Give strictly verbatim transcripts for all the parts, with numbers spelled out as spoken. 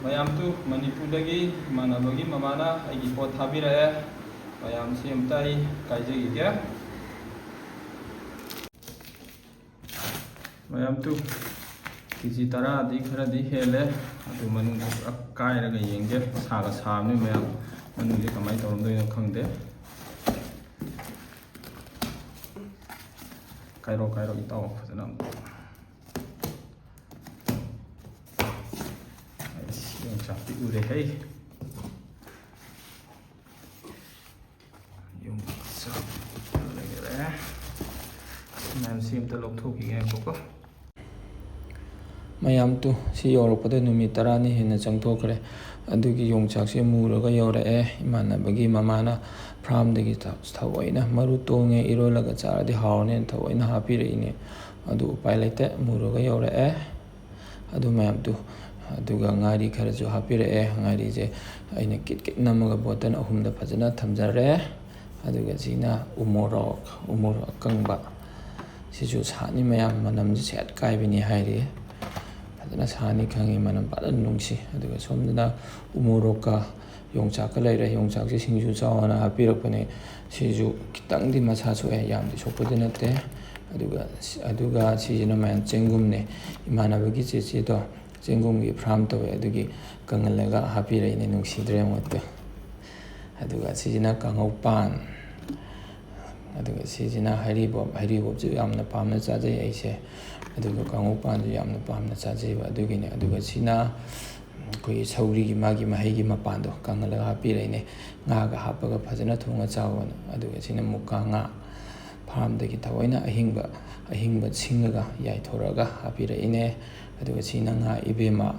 ꯃꯌꯥꯝꯗꯨ ꯃꯅꯤꯄꯨꯔꯗꯒꯤ ꯏꯃꯥꯟꯅꯕꯒꯤ ꯃꯃꯥꯅ ꯑꯩꯒꯤ ꯄꯣꯠ ꯊꯥꯕꯤꯔꯛꯑꯦ꯫ ꯃꯌꯥꯝꯁꯤ ꯑꯝꯇ ꯑꯩ ꯀꯥꯏꯖꯈꯤꯒꯦ꯫ ꯃꯌꯥꯝꯗꯨ ꯀꯦ ꯖꯤ ꯇꯔꯥꯗꯤ ꯈꯔꯗꯤ ꯍꯦꯜꯂꯦ꯫ ꯑꯗꯨ ꯃꯅꯨꯡꯗ ꯄꯨꯔꯥ ꯀꯥꯏꯔꯒ ꯌꯦꯡꯒꯦ꯫ ꯁꯥꯒ ꯁꯥꯕꯅꯤ ꯃꯌꯥꯝ, ꯃꯅꯨꯡꯁꯦ ꯀꯃꯥꯏꯅ ꯇꯧꯔꯝꯗꯣꯏꯅꯣ ꯈꯪꯗꯦ꯫ ꯀꯥꯏꯔꯣ, ꯀꯥꯏꯔꯣ, ꯏꯇꯥꯎ, ꯐꯖꯅ ꯑꯃꯨꯛ꯫ ꯑꯩꯁ, ꯌꯣꯡꯆꯥꯛꯇꯤ ꯎꯔꯦ ꯍꯩ꯫ ꯌꯣꯡꯆꯥꯛ ꯂꯩꯔꯦ꯫ ꯃꯌꯥꯝꯁꯤ ꯑꯝꯇ ꯂꯧꯊꯣꯛꯈꯤꯒꯦ, ꯉꯥꯏꯈꯣꯀꯣ꯫ ꯃꯌꯥꯝ ꯇꯨ, ꯁꯤ ꯌꯧꯔꯛꯄꯗ ꯅꯨꯃꯤꯠ ꯇꯔꯥꯅꯤ ꯍꯦꯟꯅ ꯆꯪꯊꯣꯛꯈ꯭ꯔꯦ꯫ ꯑꯗꯨꯒꯤ ꯌꯣꯡꯆꯥꯛꯁꯦ ꯃꯨꯔꯒ ꯌꯧꯔꯛꯑꯦ꯫ ꯏꯃꯥꯟꯅꯕꯒꯤ ꯃꯃꯥꯅ ꯐꯥꯔꯝꯗꯒꯤ ꯊ-, ꯊꯑꯣꯏꯅ ꯃꯔꯨ ꯇꯣꯡꯉꯦ, ꯏꯔꯣꯜꯂꯒ ꯆꯥꯔꯗꯤ ꯍꯥꯎꯔꯅꯦꯅ ꯊꯑꯣꯏꯅ ꯍꯥꯞꯄꯤꯔꯛꯏꯅꯦ꯫ ꯑꯗꯨ ꯎꯄꯥꯏ ꯂꯩꯇꯦ, ꯃꯨꯔꯒ ꯌꯧꯔꯛꯑꯦ꯫ ꯑꯗꯨ ꯃꯌꯥꯝ ꯇꯨ, ꯑꯗꯨꯒ ꯉꯥꯔꯤ ꯈꯔꯁꯨ ꯍꯥꯞꯄꯤꯔꯛꯑꯦ꯫ ꯉꯥꯔꯤꯁꯦ ꯑꯩꯅ ꯀꯤꯠ ꯀꯤꯠ ꯅꯝꯃꯒ ꯕꯣꯇꯜ ꯑꯍꯨꯝꯗ ꯐꯖꯅ ꯊꯝꯖꯔꯦ꯫ ꯑꯗꯨꯒ ꯁꯤꯅ ꯎꯃꯣꯔꯣꯛ, ꯎꯃꯣꯔꯣꯛ ꯑꯀꯪꯕ꯫ ꯁꯤꯁꯨ ꯁꯥꯠꯅꯤ ꯃꯌꯥꯝ, ꯃꯅꯝꯁꯦ ꯁꯦꯠ ꯀꯥꯏꯕꯤꯅꯤ ꯍꯥꯏꯔꯤ꯫ ꯐꯖꯅ ꯁꯥꯠꯅꯤ ꯈꯪꯉꯤ, ꯃꯅꯝ ꯐꯖꯅ ꯅꯨꯡꯁꯤ꯫ ꯑꯗꯨꯒ ꯁꯣꯝꯗꯅ ꯎꯃꯣꯔꯣꯛꯀ ꯌꯣꯡꯆꯥꯛꯀ ꯂꯩꯔꯦ꯫ ꯌꯣꯡꯆꯥꯛꯁꯦ ꯁꯤꯡꯖꯨ ꯆꯥꯎ ꯍꯥꯏꯅ ꯍꯥꯞꯄꯤꯔꯛꯄꯅꯦ꯫ ꯁꯤꯁꯨ ꯈꯤꯇꯪꯗꯤ ꯃꯁꯥ ꯁꯣꯛꯑꯦ, ꯌꯥꯝꯗꯤ ꯁꯣꯛꯄꯗꯤ ꯅꯠꯇꯦ꯫ ꯑꯗꯨꯒ, ꯑꯗꯨꯒ ꯁꯤꯁꯤꯅ ꯃꯌꯥꯝ ꯆꯦꯡꯒꯨꯝꯅꯦ꯫ ꯏꯃꯥꯟꯅꯕꯒꯤ ꯆꯦꯆꯦꯗꯣ ꯆꯦꯡꯒꯨꯝꯒꯤ ꯐꯥꯔꯝ ꯇꯧꯋꯦ, ꯑꯗꯨꯒꯤ ꯀꯪꯍꯜꯂꯒ ꯍꯥꯞꯄꯤꯔꯛꯏꯅꯦ, ꯅꯨꯡꯁꯤꯗ꯭ꯔꯦ ꯃꯣꯠꯇꯣ꯫ ꯑꯗꯨꯒ ꯁꯤꯁꯤꯅ ꯀꯥꯡꯍꯧ ꯄꯥꯟ, ꯑꯗꯨꯒ ꯁꯤꯁꯤꯅ ꯍꯩꯔꯤꯕꯣꯞ꯫ ꯍꯩꯔꯤꯕꯣꯞꯁꯨ ꯌꯥꯝꯅ ꯄꯥꯝꯅ ꯆꯥꯖꯩ ꯑꯩꯁꯦ, ꯑꯗꯨꯒ ꯀꯥꯡꯍꯧ ꯄꯥꯟꯁꯨ ꯌꯥꯝꯅ ꯄꯥꯝꯅ ꯆꯥꯖꯩꯕ, ꯑꯗꯨꯒꯤꯅꯦ꯫ ꯑꯗꯨꯒ ꯁꯤꯅ ꯑꯩꯈꯣꯏꯒꯤ ꯁꯧꯒ꯭ꯔꯤꯒꯤ ꯃꯥꯒꯤ ꯃꯍꯩꯒꯤ ꯃꯄꯥꯟꯗꯣ ꯀꯪꯍꯜꯂꯒ ꯍꯥꯞꯄꯤꯔꯛꯏꯅꯦ꯫ ꯉꯥꯒ ꯍꯥꯞꯄꯒ ꯐꯖꯅ ꯊꯣꯡꯉ ꯆꯥꯎꯑꯣꯅ꯫ ꯑꯗꯨꯒ ꯁꯤꯅ ꯃꯨꯀꯥ ꯉꯥ, ꯐꯥꯔꯝꯗꯒꯤ ꯊꯑꯣꯏꯅ ꯑꯍꯤꯡꯕ, ꯑꯍꯤꯡꯕ ꯁꯤꯡꯉꯒ ꯌꯥꯏꯊꯣꯔꯒ ꯍꯥꯞꯄꯤꯔꯛꯏꯅꯦ꯫ ꯑꯗꯨꯒ ꯁꯤꯅ ꯉꯥ ꯏꯕꯦꯝꯃ꯫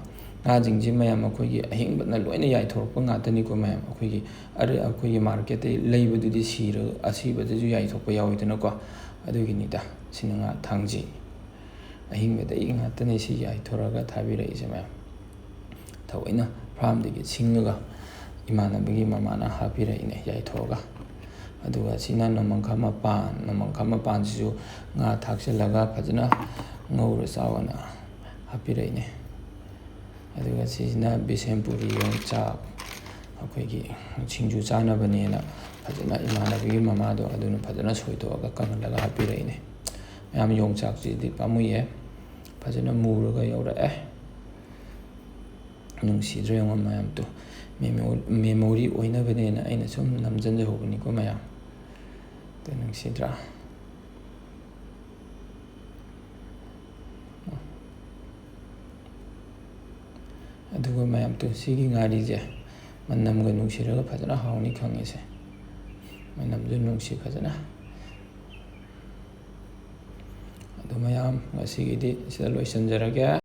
ꯉꯥꯁꯤꯡꯁꯤ ꯃꯌꯥꯝ ꯑꯩꯈꯣꯏꯒꯤ ꯑꯍꯤꯡꯕꯅ ꯂꯣꯏꯅ ꯌꯥꯏꯊꯣꯔꯛꯄ ꯉꯥꯛꯇꯅꯤꯀꯣ ꯃꯌꯥꯝ꯫ ꯑꯩꯈꯣꯏꯒꯤ ꯑꯔ-, ꯑꯩꯈꯣꯏꯒꯤ ꯃꯥꯔꯀꯦꯠꯇꯒꯤ ꯂꯩꯕꯗꯨꯗꯤ ꯁꯤꯔ-, ꯑꯁꯤꯕꯗꯁꯨ ꯌꯥꯏꯊꯣꯛꯄ ꯌꯥꯎꯋꯤꯗꯅꯀꯣ꯫ ꯑꯗꯨꯒꯤꯅꯤꯗ꯫ ꯁꯤꯅ ꯉꯥ ꯊꯥꯡꯖꯤ꯫ ꯑꯍꯤꯡꯕꯗꯒꯤ ꯉꯥꯛꯇꯅꯦ ꯁꯤ ꯌꯥꯏꯊꯣꯔꯒ ꯊꯥꯕꯤꯔꯛꯏꯁꯦ ꯃꯌꯥꯝ꯫ ꯊꯑꯣꯏꯅ ꯐꯥꯔꯝꯗꯒꯤ ꯁꯤꯡꯉꯒ ꯏꯃꯥꯟꯅꯕꯒꯤ ꯃꯃꯥꯅ ꯍꯥꯞꯄꯤꯔꯛꯏꯅꯦ ꯌꯥꯏꯊꯣꯛꯑꯒ꯫ ꯑꯗꯨꯒ ꯁꯤꯅ ꯅꯣꯡꯃꯪꯈꯥ ꯃꯄꯥꯟ, ꯅꯣꯡꯃꯪꯈꯥ ꯃꯄꯥꯟꯁꯤꯁꯨ ꯉꯥ ꯊꯥꯛꯆꯤꯜꯂꯒ ꯐꯖꯅ ꯉꯧꯔ ꯆꯥꯎꯑꯣꯅ ꯍꯥꯞꯄꯤꯔꯛꯏꯅꯦ꯫ ꯑꯗꯨꯒ ꯁꯤꯁꯤꯅ ꯕꯤꯁꯦꯝꯄꯨꯔꯤ ꯌꯣꯡꯆꯥꯛ, ꯑꯩꯈꯣꯏꯒꯤ ꯁꯤꯡꯖꯨ ꯆꯥꯅꯕꯅꯦꯅ ꯐꯖꯅ ꯏꯃꯥꯟꯅꯕꯤꯒꯤ ꯃꯃꯥꯗꯣ ꯑꯗꯨꯅ ꯐꯖꯅ ꯁꯣꯏꯗꯣꯛꯑꯒ ꯀꯪꯍꯜꯂꯒ ꯍꯥꯞꯄꯤꯔꯛꯏꯅꯦ꯫ ꯃꯌꯥꯝ, ꯌꯣꯡꯆꯥꯛꯁꯤꯗꯤ ꯄꯥꯝꯃꯨꯏꯌꯦ, ꯐꯖꯅ ꯃꯨꯔꯒ ꯌꯧꯔꯛꯑꯦ꯫ ꯅꯨꯡꯁꯤꯗ꯭ꯔꯥ ꯌꯦꯡꯉꯣ ꯃꯌꯥꯝꯗꯣ꯫ Memory ꯑꯣꯏꯅꯕꯅꯦꯅ ꯑꯩꯅ ꯁꯨꯝ ꯅꯝꯖꯟꯖꯍꯧꯕꯅꯤꯀꯣ ꯃꯌꯥꯝ꯫ ꯑꯗꯣ ꯅꯨꯡꯁꯤꯗ꯭ꯔꯥ? ꯑꯗꯨꯒ ꯃꯌꯥꯝ, ꯇꯨ, ꯁꯤꯒꯤ ꯉꯥꯔꯤꯁꯦ ꯃꯅꯝꯒ ꯅꯨꯡꯁꯤꯔꯒ ꯐꯖꯅ ꯍꯥꯎꯅꯤ ꯈꯪꯉꯦꯁꯦ꯫ ꯃꯅꯝꯁꯨ ꯅꯨꯡꯁꯤ ꯐꯖꯅ꯫ ꯑꯗꯨ ꯃꯌꯥꯝ, ꯉꯁꯤꯒꯤꯗꯤ ꯁꯤꯗ ꯂꯣꯏꯁꯤꯟꯖꯔꯒꯦ꯫